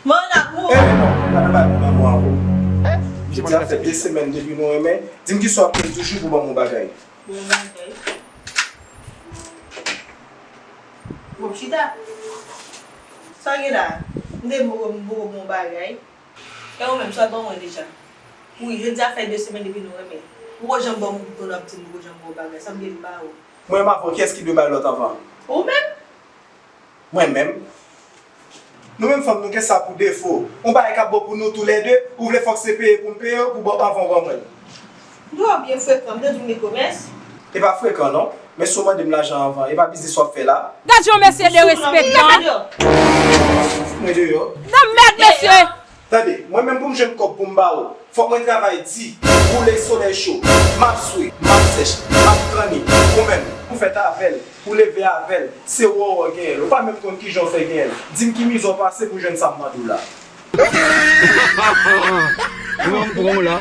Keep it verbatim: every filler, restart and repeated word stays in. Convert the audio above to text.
Mon amour. Eh non, pa nan bagay pou lanmou ankò. Misye di sa fè de semèn depi nou renmen. Di m kisa w ap tann toujou pou ban m yon bagay. Bon bagay. Bon, chita. Sa w gen la? M te poko, m poko bon bagay. E ou menm, sa w ban mwen deja? Wi, jodi a fè de semèn depi nou renmen. Ou poko janm ban m, ou konn ap di m ou poko janm bon bagay. Sa m gen m ba ou? Mwen menm avan, kiyès ki dwe bay lòt avan? Ou menm? Mwen menm? Nou menm fanm, nou gen sa pou defo. Yon bagay k ap bon pou nou toulède, ou vle fòk se peye pou m peye w, pou ban avan w ban mwen l. Nou ap byen frekan, m te di w m gen komès. E pa frekan non, men si w mande m lajan avan, e pa biznis w ap fè la. Gad yon mesye derespektan. Mwen deyò. Nan mèd mesye. Tande, mwen menm pou m jwenn kòb pou m ba ou, fòk mwen travay di, boule solèy cho, m ap swe, m ap sèch, m ap kanni, ou menm, ou fèt avè l, ou leve avè l, se wè w genyen l, ou pa menm konn kijan w fè genyen l, di m ki mizè w pase pou jwenn sa m mande w la. Mwen pran w la.